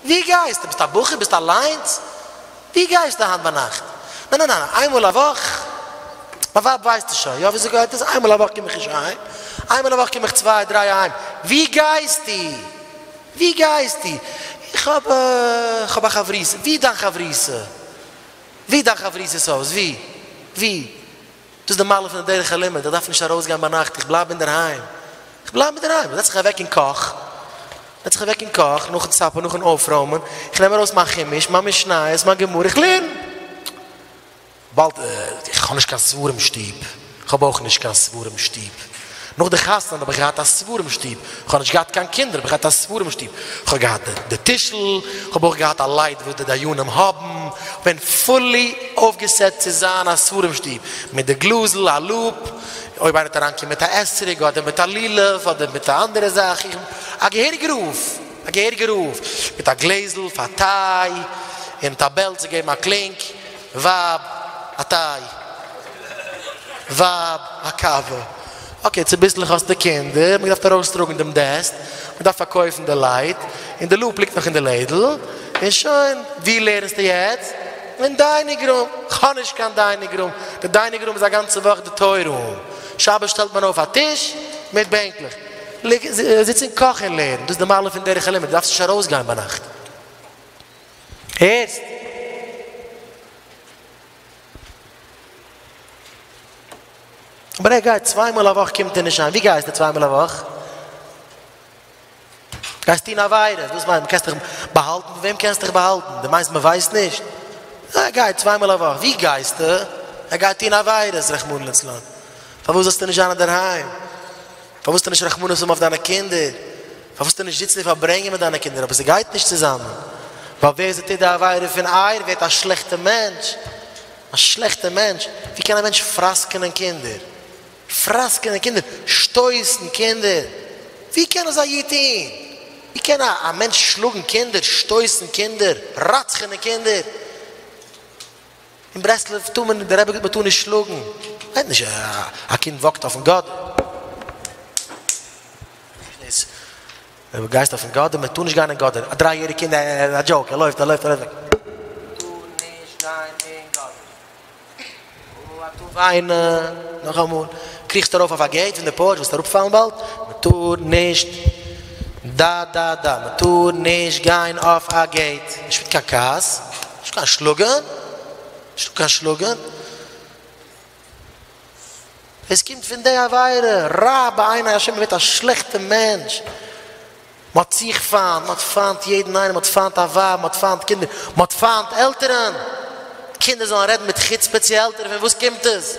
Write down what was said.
ווי גייסטו? ביסט א בחור? ביסט אליינס? ווי גייסטו היינט ביינאכט? ניין ניין ניין, איינמאל א וואך, מיין ווייב ווייסט עס שוין, יא וויאזוי גייט עס? איינמאל א וואך קום איך נישט אהיים, איינמאל א וואך קום איך צוויי דריי אהיים, ווי גייסטו? ווי גייסטו? איך האב איך האב א חברותא, ווי איז דיין חברותא? ווי איז דיין חברותא'ס הויז? ווי? ווי? דאס איז די מעלה פון די דרך הלימוד, איך דארף נישט ארויסגיין ביינאכט, איך בלייב אינדערהיים, איך בלייב אינדערהיים, איך זעץ זיך אוועק אין קאך, זעץ זיך אוועק אין קאך נאכן סאפער, נאכן אויפרוימען, איך נעם ארויס מיין חומש, מיין משניות, מיין גמרא, איך לערן. באלד, איך האב נישט קיין ספרים שטוב, איך האב אויך נישט קיין ספרים שטוב, נאך די חתונה האב איך געהאט א ספרים שטוב, איך האב נישט געהאט קיין קינדער האב איך געהאט א ספרים שטוב, איך האב געהאט די טישל, איך האב אויך געהאט א לייט וואס די דיינים האבן, כ'בין פולי אויפגעסעט צו זיין א ספרים שטוב, מיט די גלאזל, א לופ, אויב איינער וועט אריינקומען מיט א אתרוג אדער מיט א לולב אדער מיט א אנדערע זאך, איך בין א געהעריגע רב, א געהעריגע רב, מיט א גלעזל פאר טיי, און מיט א בעל צו געבן א קלינג. ווייב, א טיי. ווייב, א קאווע. אקעי, צוביסלעך האסטו קינדער, מען דארף ארויסטראגן דעם דעסק, מען דארף פארקויפן די לייט, און די לופ ליגט נאך אין די לעדל, און שוין. ווי לערנסטו יעצט? אין דיינינג רום. כ'האב נישט קיין דיינינג רום. די דיינינג רום איז א גאנצע וואך די טוי רום. שבת שטעלט מען אויף א טיש מיט בענקלעך. זיץ אין קאך און לערן. דאס איז די מעלה פון דרך הלימוד, דו דארפסט נישט ארויסגיין ביינאכט. הערסט? אבער ער גייט צוויי מאל א וואך קומט ער נישט אהיים, ווי גייסטו צוויי מאל א וואך? גייסט טון עבירות, וואס מיינסט קענסט דיך באהאלטן? פון וועם קענסטו דיך באהאלטן? דו מיינסט מען ווייסט נישט? ער גייט צוויי מאל א וואך, ווי גייסטו? ער גייט טון עבירות רחמנא לצלן, פארוואס זאלסטו נישט זיין אינדערהיים? פארוואס זאלסטו נישט רחמנות האבן אויף דיינע קינדער? פארוואס זאלסטו נישט זיצן און פארברענגען מיט דיינע קינדער? אבער ס'גייט נישט צוזאמען, ווייל ווער ס'טוט די עבירה פון ער ווערט א שלעכטע מענטש, א שלעכטע מענטש, ווי קען א מענטש פראסקענען קינדער? פראסקענען קינדער? שטויסן קינדער? ווי קען אזא איד טון? ווי קען א מענטש שלאגן קינדער, שטויסן קינדער, רצח'נען קינדער? אין ברסלב טאר מען, דער רבי זאגט מען טאר נישט שלאגן, מיינט נישט א קינד וואקט אויפן גאדער, דו גייסט אויפן גאדער, מען טאר נישט גיין אין גאדער, א דריי יעריג קינד א דזשאוק, ער לויפט ער לויפט ער לויפט. מען טאר נישט גיין אין גאדער. אוי א טאר וויינען, נאכאמאל, קריכסט ארויף אויף א געיט פון די פארטש וועסט אראפפאלן באלד, מען טאר נישט דא דא דא, מען טאר נישט גיין אויף א געיט, נישט מיט קיין כעס, נישט קיין שלאגן, נישטא קיין שלאגן, עס קומט פון די עבירה, רע בעיני השם, מען ווערט א שלעכטע מענטש. מען האט זיך פיינט, מען האט פיינט יעדן איינעם, מען האט פיינט א ווייב, מען האט פיינט קינדער, מען האט פיינט עלטערן, קינדער זאלן רעדן מיט חוצפה צו עלטערן, פון וואס קומט עס?